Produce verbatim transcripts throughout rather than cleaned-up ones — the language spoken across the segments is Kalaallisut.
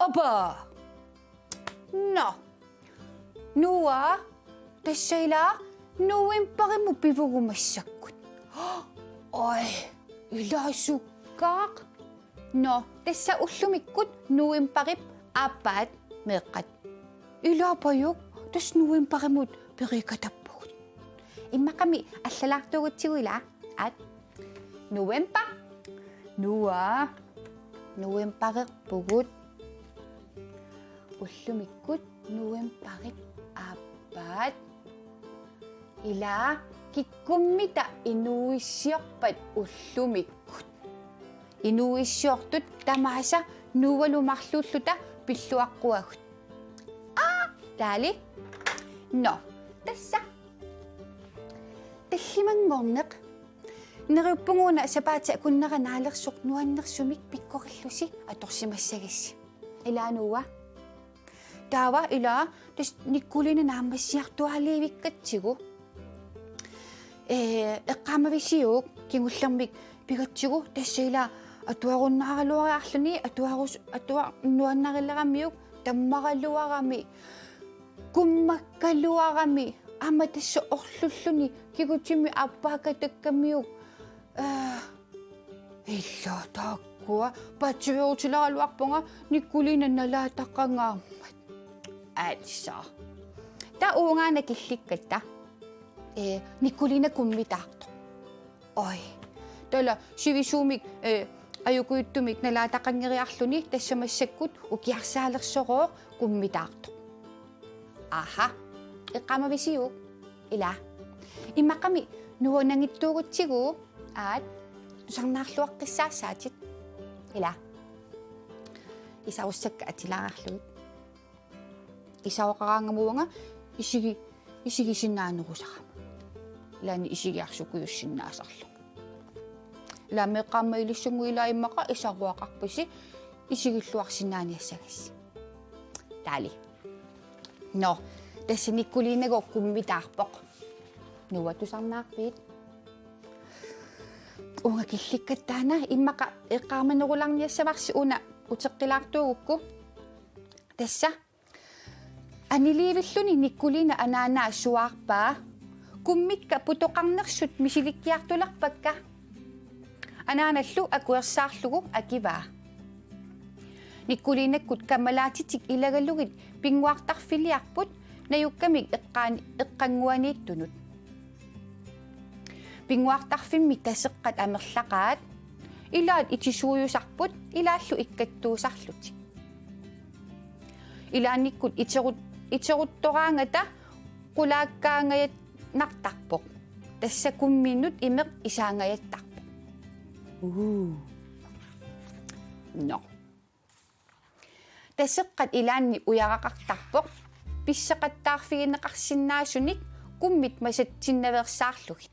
Apa! Nå. Noah, tassa ila novembarimut pivugut massakkut. Oj, ila sukkaaq. Nå, tassa ullumikkut novembarip aappaat meeqqat. Ila pajuk, tassa novembarimut periikatappugut. Immaqami allalaartuugutsigu ila, aat. November. Noah. Novembarerpugut. Ullumikkut novembarip aappaat. Ila kikkummita inuuissiorpat ullumikkut. Inuuissiortut tamaasa Noahlu marluulluta pilluaqquagut. Aa, taali. Nå, tassa. Tallimanngorneq. Neriuppunga una sapaatip akunnera naalersoq nuannersumik pikkorillusi atorsimassagissi. Ila Noah. Taava ila tassa Nikolina naammassiartuaaliivikkatsigu. Ee, eqqaamavisiuk kingullermik pigatsigu tassa ila atuarunnaaraluariarluni atuarus-, atua-, nuannarileramiuk tammaraluarami kummakkaluarami aamma tassa orlulluni kigutimmi aappaakatakkamiuk. Ee, ila taakkua patsiverutileraluarpunga Nikolina nalaataqangaarmat. Aatsa. Taava uunga una killikkatta. Ee, Nikolina kummitaartoq. Oj. Taava sivisuumik, ee, ajukujuttumik nalaataqanngeriarluni tassa massakkut ukiarsaalersorooq kummitaartoq. Aha. Eqqaamavisiuk? Ila. Immaqami Noah nangittuugutsigu, aat, tusarnaarluaqqissaassaatit. Ila. Isarussakka atilaarlugit. Isaroqaraangamik uanga isigi-, isigisinnaanerusarama. Ilaanni isigiarsukujussinnaasarlugu. Ila meeqqat aamma ilissunnguit ila immaqa isaruaqarpisi isigilluarsinnaaniassagassi. Taali. Nå, tassa Nikolinagooq kummitaarpoq. Noah tusarnaarpit? Uunga killikkatta una immaqa eqqaamanerularniassavarsi una uteqqilaartuugukku. Tassa aniliivilluni Nikolina anaanaa suaarpaa: Kummikka putoqarnersut misilikkiartulerpakka. Anaanallu akuersaarlugu akivaa. Nikolinakkut kammalaatitik ilagalugit pinnguartarfiliarput najukkamik eqqaan-, eqqannguaniittunut. Pinnguartarfimmi Taseqqat amerlaqaat, ilaat itisuujusarput ilaallu ikkattuusarlutik. Ilaannikkut iterut-, iteruttoraangata qulaakkaangajannartarpoq. Tassa kumminut imeq isaangajattarpoq. Uu. Nå. Taseqqat ilaanni ujaraqartarpoq pisseqattaarfigineqarsinnaasunik kummit masatsinnaveersaarlugit.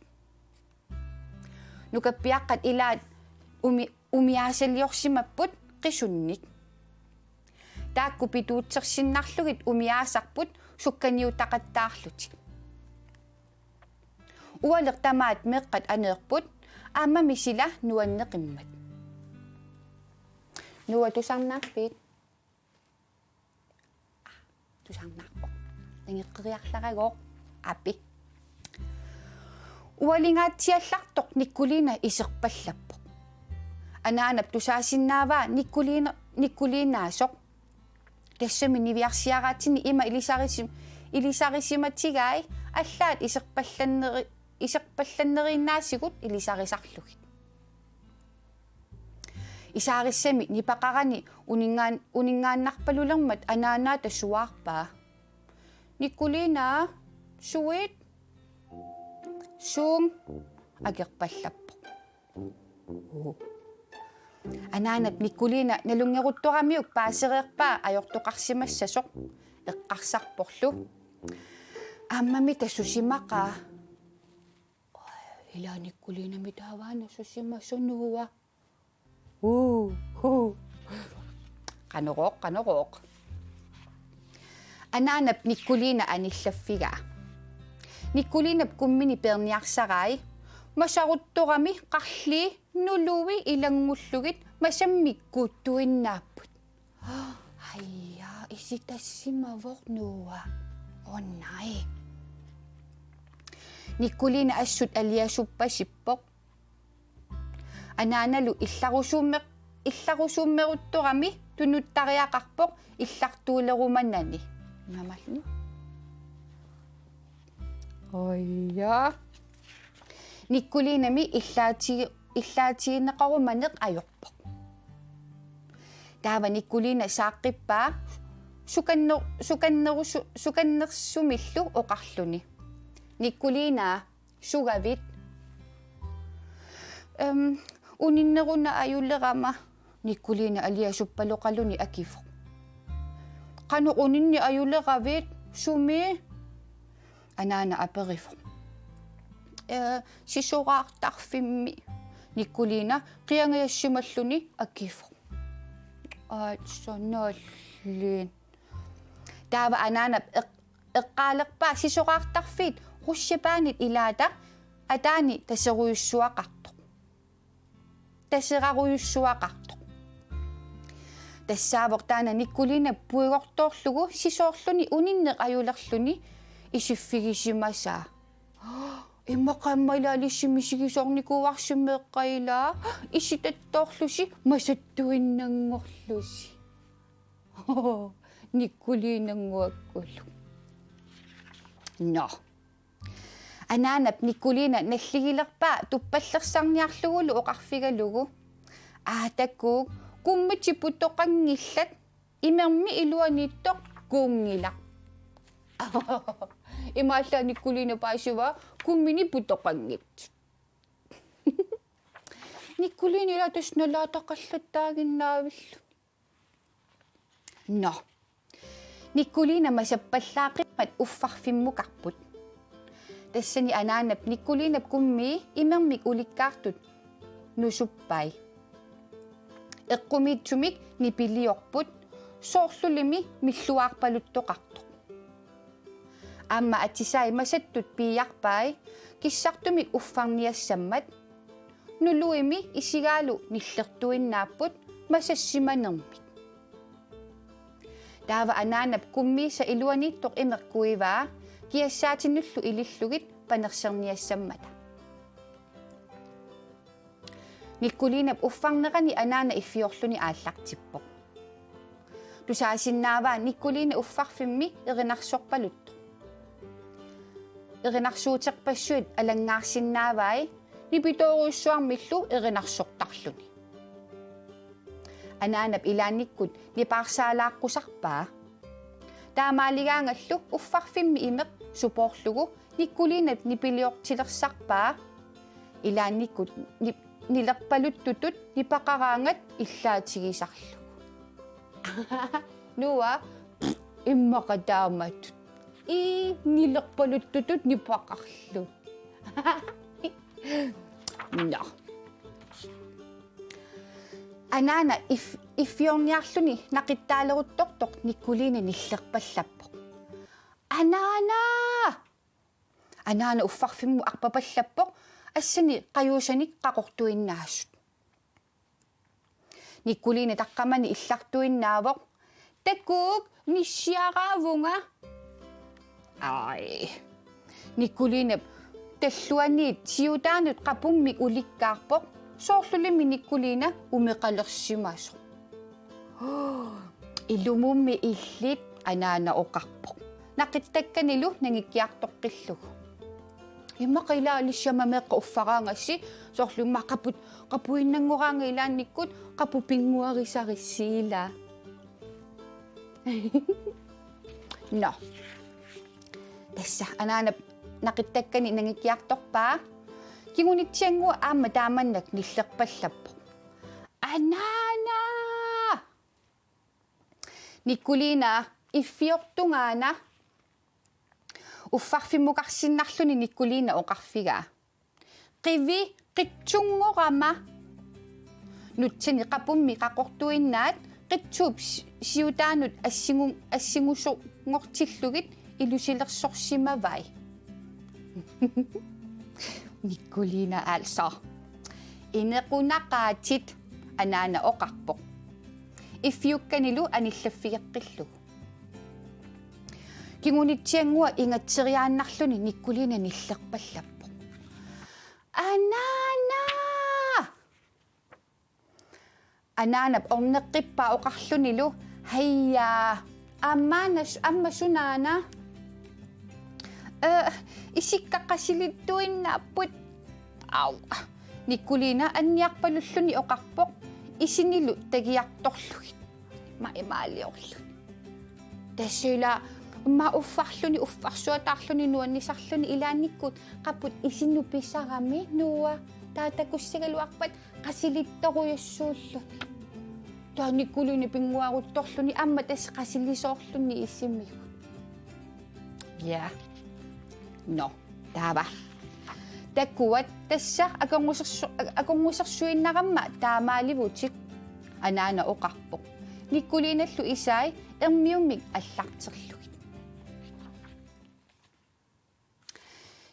Nukappiaqqat ilaat umi-, umiaasaliorsimapput qisunnik. Taakku pituutsersinnarlugit umiaasarput sukkaniutaqattaarlutik. Ualeq tamaat meeqqat aneerput, aammami sila nuanneqimmat. Noah tusarnaarpit? Tusarnaarpoq. Nangeqqeriarlaragooq api. Ualingaatsiallartoq Nikolina iserpallappoq. Anaanap tusaasinnaavaa Nikolina, Nikolinaasoq. Tassami niviarsiaraatini ima ilisarisim-, ilisarisimatigai allaat iserpallanneri-, iserpallanneriinnaasigut ilisarisarlugit. Isaarissami nipaqarani uninngaan-, uninngaannarpalulermat anaanaata suaarpaa: Nikolina, suit? Suung, akerpallappoq. Anaanap Nikolina nalunngeruttoramiuk paasereerpaa ajortoqarsimassasoq eqqarsarporlu: Aammami tassa susimaqaa. Ila Nikkuliinami taavaana susimasoq, Noah. Uu, uu. Qanorooq, qanorooq. Anaanap Nikkuliina anillaffigaa. Nikkuliinap kummini peerniarsarai masaruttorami qarlii nului ilanngullugit masammikkuuttuinnaapput. Aja, isitassimavoq Noah. Oh nej. Nikkuliina assut aliasuppasippoq. Anaanalu illarusuummer-, illarusuummeruttorami tunuttariaqarpoq illartuulerumanani. Imamalluni. Aja. Nikkuliinami illaati-, illaatigineqarumaneq ajorpoq. Taava Nikkuliina saaqqippaa sukanner-, sukannerusu-, sukannersumillu oqarluni: Nikkuliina, sugavit? Em, uninneruna ajulerama, Nikkuliina aliasuppaloqaluni akivoq. Qanoq uninni ajuleravit, sumi? Anaana aperivoq. Ee, sisoraartarfimmi, Nikkuliina qiangiassimalluni akivoq. Aatsaat nalliit. Taava anaanap eq-, eqqaalerpaa sisoraartarfiit rutsjebanit ilaata ataani taserujussuaqartoq. Taserarujussuaqartoq. Tassaavoq taanna Nikkuliinap puigortoorlugu sisoorluni uninneq ajulerluni isiffigisimasaa. Immaqa aamma ilaalissi misigisornikuuarsi meeqqat ilaa, isitattoorlusi masattuinnanngorlusi. Nikkuliinannguakkulu. Nå. Anaanap Nikkuliina nalligilerpaa tuppallersarniarlugulu oqarfigalugu: Aa, takuuk, kummitit putoqanngillat, imermik iluaniittoq kuunngilaq. Imaallaat Nikkuliina paasivaa kumminik putoqanngitsut. Nikkuliina ila tassa nalaataqallattaaginnaavilluni. Nå. Nikkuliina masappallaaqimmat uffarfimmukarput. Tassani anaanap Nikkuliinap kummii imermik ulikkaartut nusuppai. Eqqumiitsumik nipiliorput, soorlulimi milluaarpaluttoqartoq. Aamma atisai masattut piiarpai kissartumik uffarniassammat, nuluimi isigaalu nillertuinnaapput masassimanermik. Taava anaanap kummiisa iluaniittoq imeq kuivaa kiassaatinullu ilillugit panerserniassammata. Nikkuliinap uffarnerani anaana iffiorluni aallartippoq. Tusaasinnaavaa Nikkuliina uffarfimmi erinarsorpaluttoq. Erinarsuuterpassuit alanngaarsinnaavai nipitoorujussuarmillu erinarsortarluni. Anaanap ilaannikkut nipaarsaalaaqqusaarpaa. Taamaaligaangallu uffarfimmi imeq supoorlugu Nikkuliinap nipiliortilersarpaa. Ilaannikkut ni-, nilerpaluttutut nipaqaraangat illaatigisarlugu. Noah, immaqa taamatut. Ii, nilerpaluttutut nipaqarluni. Nå. Anaana if-, iffiorniarluni naqittaaleruttortoq Nikkuliina nillerpallappoq. Anaana! Anaana uffarfimmut arpapallappoq, assani qajuusanik qaqortuinnaasut. Nikkuliina taqqamani illartuinnaavoq: Takuuk, nissiaraavunga. Ai. Nikkuliinap talluaniit siutaanut qapummik ulikkaarpoq, soorlulimi Nikkuliina umeqalersimasoq. Ilumummi illit, anaana oqarpoq, naqittakkanillu nangikkiartoqqillugu. Immaqa ilaalissi aamma meeqqat uffaraangassi, soorlu immaqa qaput, qapuinnanngoraangat ilaannikkut, qaput pinnguarisarissi ilaa. Nå. Tassa anaanap naqittakkani nangikkiartorpaa. Kingunitsiannguaq aamma taamannak nillerpallappoq. Anaana! Nikkuliina, iffiortungaana Uffarfimmukarsinnarluni Nikolina oqarfigaa: Qivi qitsunngorama. Nutsani qapummi qaqortuinnaat qitsuup si-, siutaanut assingu-, assingusunngortillugit ilusilersorsimavai. Nikolina altså. Inequnaqaatit, anaana oqarpoq. Iffiukkanilu anillaffigeqqillugu. Kingunitsiannguaq ingatseriaannarluni Nikolina nillerpallappoq. Anaana! Anaanap orneqqippaa oqarlunilu: Hajaa, aamma nas-, aamma sunaana? Ee, isikka qasilittuinnaapput. Au. Nikolina anniarpalulluni oqarpoq, isinilu tagiartorlugit. Ma imaaliorluni. Tassa ila immaqa uffarluni, uffarsuataarluni, nuannisarluni ilaannikkut qaput isinnut pisarami: Noah, taava takussagaluarpat qasilittorujussuulluni. Taava Nikolina pinnguaruttorluni aamma tassa qasilisoorluni isimigut. Ja. Nå, taava. Takuat tassa akornusersu-, akornusersuinnaramma taamaalivutit, anaana oqarpoq. Nikolinallu isai ermiummik allarterlugit.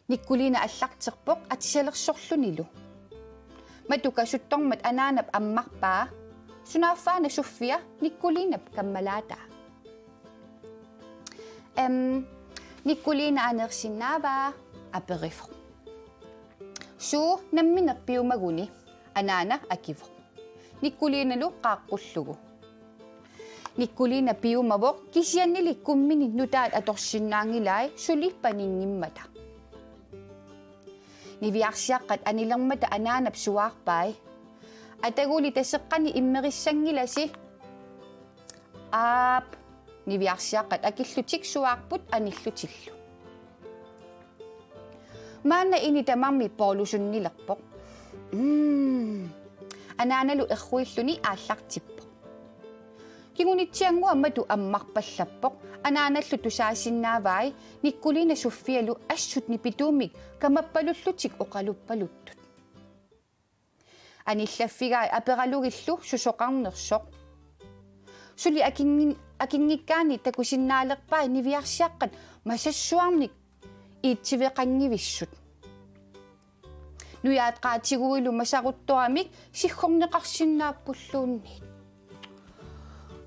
Nikolina allarterpoq atisalersorlunilu. Matu kasuttormat anaanap ammarpaa. Sunaaffaana Sofia Nikolinap kammalaataa. Em, Nikolina aneersinnaavaa? Aperivoq. Suu, nammineq piumaguni, anaana akivoq Nikolinalu qaaqqullugu. Nikolina piumavoq, kisiannili kummini nutaat atorsinnaanngilai suli paninngimmata. Niviarsiaqqat anilermata anaanap suaarpai: Ataguli taseqqani immerissanngilasi. Aap, niviarsiaqqat akillutik suaarput anillutillu. Maanna ini tamarmi poolusunnilerpoq. Mm. Anaanalu erruilluni aallartippoq. Kingunitsiannguaq matu ammarpallappoq, anaanallu tusaasinnaavai Nikolina Sofialu assut nipituumik kamappalullutik oqaluppaluttut. Anillaffigai aperalugillu susoqarnersoq. Suli akinngin-, akinngikkaanni takusinnaalerpai niviarsiaqqat masassuarnik iitsiveqanngivissut. Nujaat qaatiguilu masaruttoramik siggorneqarsinnaappulluunniit.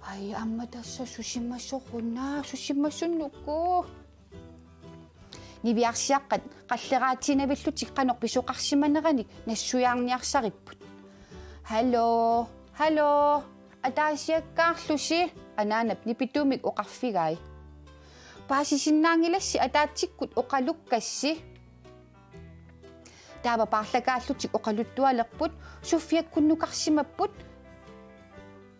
Ai, aamma tassa susimasoruna, susimasunuku. Niviarsiaqqat qalleraatsiinavillutik qanoq pisoqarsimaneranik nassuiaarniarsaripput. Hallo, hallo, ataasiakkaarlusi, anaanap nipituumik oqarfigai. Paasisinnaanngilassi ataatsikkut oqalukkassi. Taava paarlakaallutik oqaluttualerput, Sofiakkunnukarsimapput,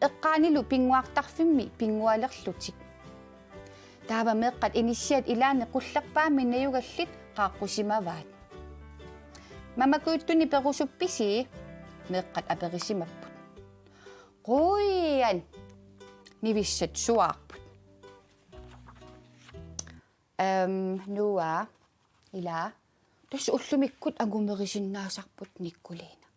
eqqaanilu pinnguartarfimmi pinngualerlutik. Taava meeqqat inissiat ilaanni qullerpaammi najugallit qaaqqusimavaat. Mamakujuttuni perusuppisi? Meeqqat aperisimapput. Qujan, nivissat suaarput. Ehm, Noah, ila, tassa ullumikkut angumerisinnaasarput Nikolina.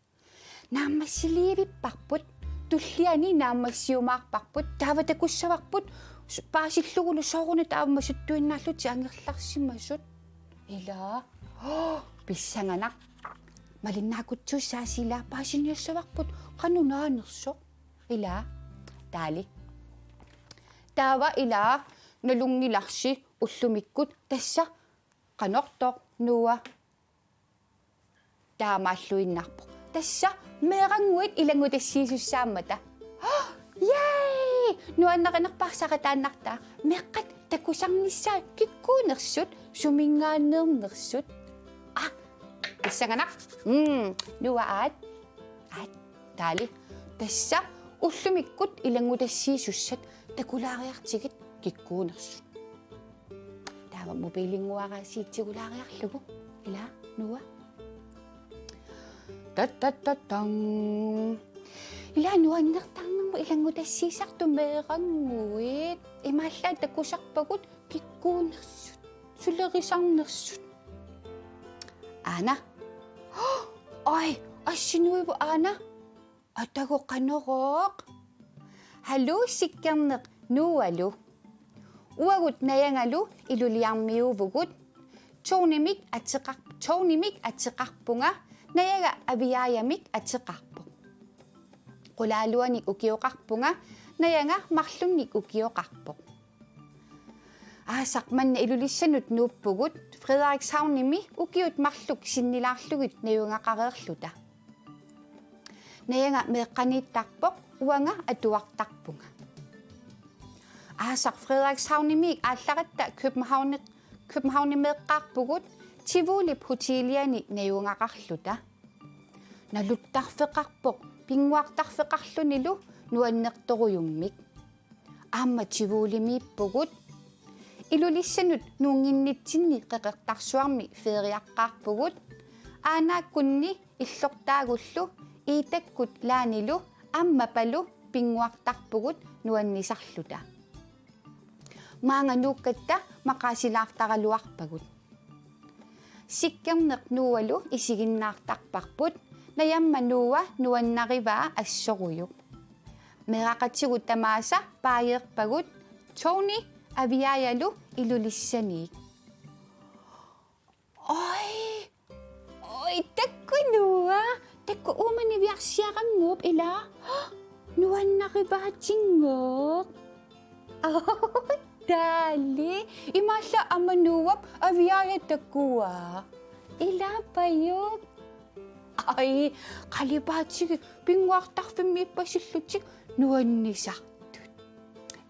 Naammassiliivipparput, tulliani naammassiumaarparput, taava takussavarput s-, paasillugulu sooruna taava masattuinnaallutik angerlarsimasut. Ila, pissanganaq. Malinnaakutsuussaasi ila, paasiniassavarput qanoq naanersoq. Ila, taali. Taava ila, nalunngilarsi ullumikkut tassa qanortoq, Noah? Taamaalluinnarpoq. Tassa meerannguit ilanngutassiisussaammata. Yay! Nuannarinerpaaq saqataannartaa. Meeqqat takusarnissaat kikkuunersut, suminngaanneernersut. Ah, pissanganaq. Mm, Noah, aat. Aat, taali. Tassa ullumikkut ilanngutassiisussat takulaariartigit kikkuunersut. Taava mobilinnguara siitsigulaariarlugu. Ila, Noah? Tatattatang. Ila, nuannertarnermut ilanngutassiisartut meerannguit. Imaallaat takusarpagut kikkuunersut. sulerisarnersut. Aana. Oj, assi Nuivo aana. Atagu qanorooq. Haluu Sikkerneq Noahlu. Uagut Najangalu Iluliarmiuuvugut. Tonymik ateqar-, Tonymik ateqarpunga, Najaga Aviaajamik ateqarpoq. Qulaaluanik ukioqarpunga, Najanga marlunnik ukioqarpoq. Aasaq manna Ilulissanut nuuppugut, Frederikshavnimi ukiut marluk sinnilaarlugit najugaqareerluta. Najanga meeqqaniittarpoq, uanga atuartarpunga. Aasaq Frederikshavnimiit aallaratta Københavni-, Københavnimeeqqaarpugut, Tivolip hoteliani najugaqarluta. Naluttarfeqarpoq, pinnguartarfeqarlunilu nuannertorujummik. Aamma Tivolimiippugut. Ilulissanut nuunnginnitsinni Qeqertarsuarmi feriaqqaarpugut. Aanaakkunni illortaagullu Iitakkut Laanilu aamma Palu pinnguartarpugut nuannisarluta. Maanga nuukkatta maqaasilaartaraluarpagut. Sikkerneq Noahlu isiginnaartarparput, Najamma Noah nuannarivaa assorujuk. Meeraqatigut tamaasa paajeerpagut, Tony Aviaajalu Ilulissaniit. Oj, oj, takku Noah, takku uuma niviarsiarannguup ilaa. Nuannarivaatinngooq. Oj, taali, imaallaat aamma Noahp Aviaaja takuaa. Ilaa pajuk. Oj, qalipaatigit pinnguartarfimmiippasillutik nuannisartut.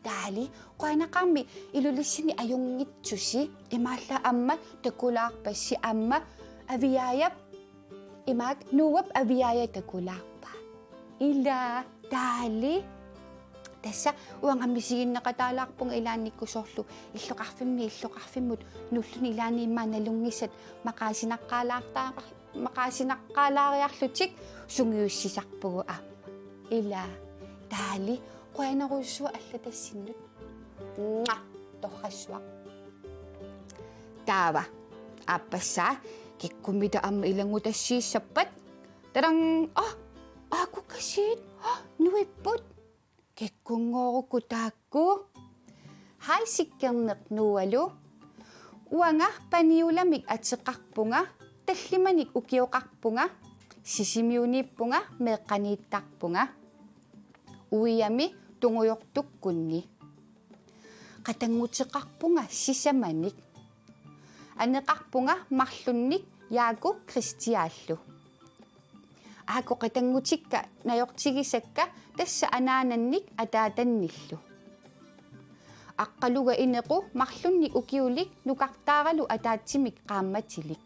Taali, qujanaqaarmi Ilulissani ajunngitsusi, imaallaat aamma takulaarpassi aamma Aviaajap, imaak Noahp Aviaaja takulaarpaa. Ilaa, taali. Tassa uanga misiginneqataalaarpunga ilaannikkut soorlu illoqarfimmi illoqarfimmut nuulluni ilaanni immaqa nalunngisat maqaasinaqqaalaartaa-, maqaasinaqqaalaariarlutik sungiussisarpugut aamma. Ilaa, taali, qujanarujussuaq allatassinnut. Mua, torrassuaq. Taava, aappassaa, kikkummita aamma ilanngutassiissappat. Tadang! Ah, aakkukasiit, ah, nuipput. Kikkunngoorukkut taakku. Haj Sikkerneq Noahlu. Uanga Paniulamik ateqarpunga, tallimanik ukioqarpunga, Sisimiuniippunga, meeqqaniittarpunga. Uiami tungujortukkunni. Qatannguteqarpunga sisamanik. Aneqarpunga marlunnik Jaaku Kristiaallu. Aaku qatanngutikka najortigisakka tassa anaanannik ataatannillu. Aqqaluga Inequ marlunnik ukiulik nukartaaralu ataatsimik qaammatilik.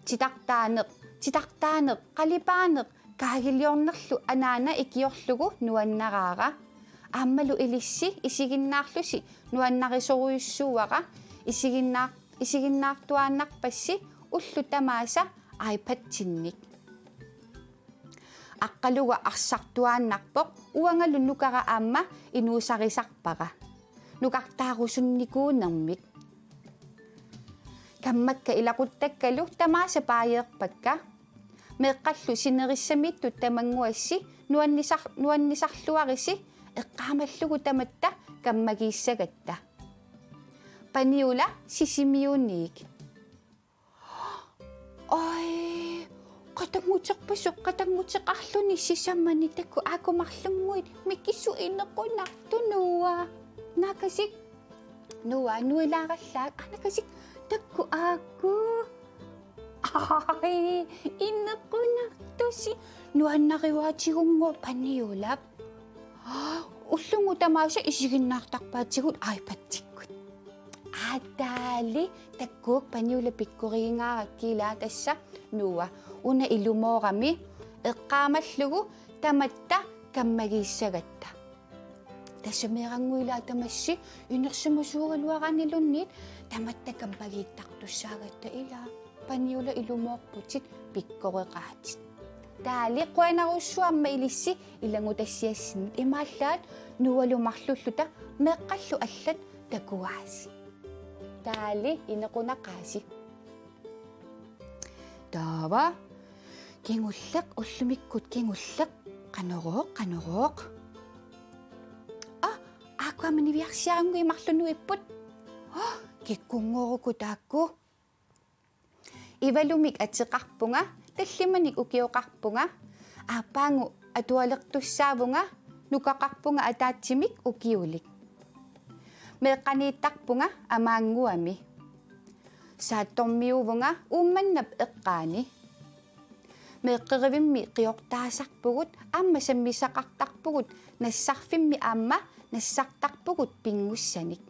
Titartaaneq, titartaaneq, qalipaaneq, kaagiliornerlu anaana ikiorlugu nuannaraara. Aammalu ilissi isiginnaarlusi nuannarisorujussuuara, isiginnaar-, isiginnaartuaannarpassi ullut tamaasa iPadinnik. Aqqaluga arsartuaannarpoq, uangalu nukara aamma inuusarisarpara. Nukartaarusunnikuunermik. Kammakka ilaquttakkalu tamaasa paajeerpakka. Meeqqallu sinerissamiittut tamannguassi nuannisar-, nuannisarluarisi eqqaamallugu tamatta kammagiissagatta. Paniula Sisimiuniik. Oj, qatannguterpassuit, qatannguteqarluni sisamani taakku aaku marlunnguit mikisut inequnartut Noah. Naakasik, Noah, nuilaarallaak, aa, naakasik, taakku aaku. Oj, inequnartusi. Nuannarivaatigunngooq Paniulap. Ullunnguit tamaasa isiginnaartarpaatigut iPadikkut. Aa, taali, taakku Paniula pikkorigingaarakkit ilaa tassa Noah. Una ilumoorami eqqaamallugu tamatta kammagiissagatta. Tassa meerannguit ilaa tamassi inersimasuugaluaraanniluunniit tamatta kammagiittartussaagatta ilaa. Paniula ilumoorputit pikkoreqaatit. Taali qujanarujussuaq aamma ilissi ilanngutassiassinnut imaallaat Noahlu marluulluta meeqqallu allat takugaasi. Taali inequnaqaasi. Taava. Kingulleq, ullumikkut kingulleq. Qanorooq, qanorooq. Aa, aakkua aamma niviarsiarannguit marlunnuipput. Aa, kikkunngooruku taakku. Ivalumik ateqarpunga, tallimanik ukioqarpunga, aappaagu atualertussaavunga, nukaqarpunga ataatsimik ukiulik. Meeqqaniittarpunga amaannguami. Saattormiuuvunga Uummannap eqqaani. Meeqqerivimmi qiortaasarpugut, aamma sammisaqartarpugut, nassarfimmi aamma nassartarpugut pinngussanik.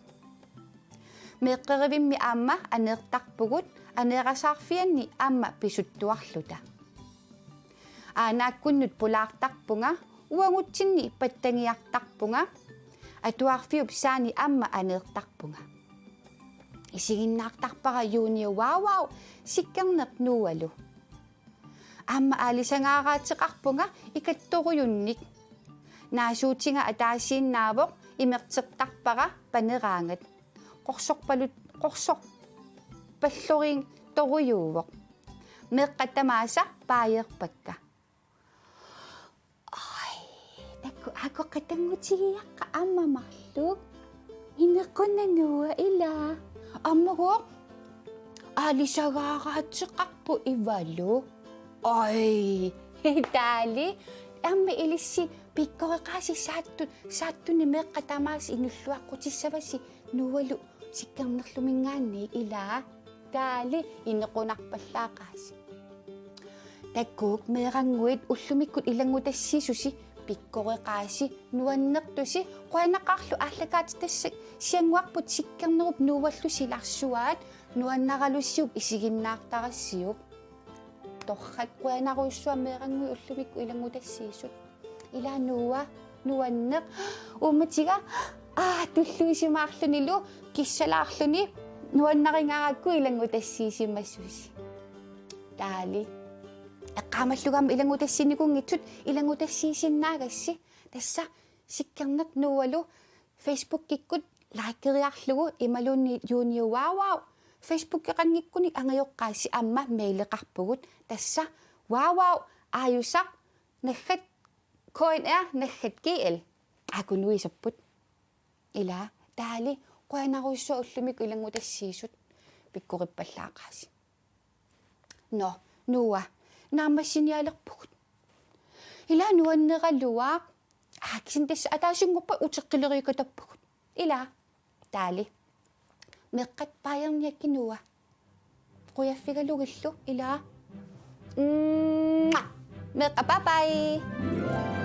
Meeqqerivimmi aamma aneertarpugut, aneerasaarfianni aamma pisuttuarluta. Aanaakkunnut pulaartarpunga, uagutsinni pattagiartarpunga, atuarfiup saani aamma aneertarpunga. Isiginnaartarpara Junior Wow Wow, Sikkerneq Noahlu. Aamma aalisagaaraateqarpunga ikattorujunnik. Naasuutiga ataasiinnaavoq, imertertarpara paneraangat. Qorsorpalu-, qorsorpalluartorujussuuvoq. Meeqqat tamaasa paajerpakka. Ai, taakku aakoqatanngutigiaqqa aamma marluk. Inequnaq Noah, ilaa. Aammagu aalisagaaraateqarpoq Ivalu. Ai, taali. Aamma ilissi pikkoreqaasi Saattu-, Saattuni meeqqat tamaasa inulluaqqutissavasi Noahlu Sikkernerluminngaanniit, ilaa. Taali inequnarpallaaqaasi. Taakku meerannguit ullumikkut ilanngutassiisusi, pikkoreqaasi, nuannertusi, qujanaqaarlu aallakaatitassiannguarput Sikkernerup Noahlu silarsuaat, nuannaralusiuk isiginnaartarassiuk. Torrak, qujanarujussuaq meerannguit ullumikkut ilanngutassiisut. Ilaa Noah, nuanneq. Uummatiga, aa, tulluusimaarlunilu, kissalaarluni, nuannarigaarakku ilanngutassiisimasusi. Taali. Eqqaamallugu aamma ilanngutassiinikuunngitsut, ilanngutassiisinnaagassi. Tassa Sikkerneq Noahlu Facebookikkut likeriarlugu imaluunniit Junior Wow Wow. Facebookeqanngikkunik angajoqqaasi, aamma maileqarpugut. Tassa wow wow aajusaq naggat K N R naggat G L. Aakunuisapput. Ilaa, taali, qujanarujussuaq ullumikkut ilanngutassiisut, pikkorippallaaqaasi. Nå, Noah, naammassinialerpugut. Ilaa nuanneraluaq. Aa, kisianni tassa ataasinngorpat uteqqileriikatappugut. Ilaa, taali. Meeqqat paajerniakkit Noah. Qujaffigalugillu, ilaa. Mwah! Meeqqat, bye bye.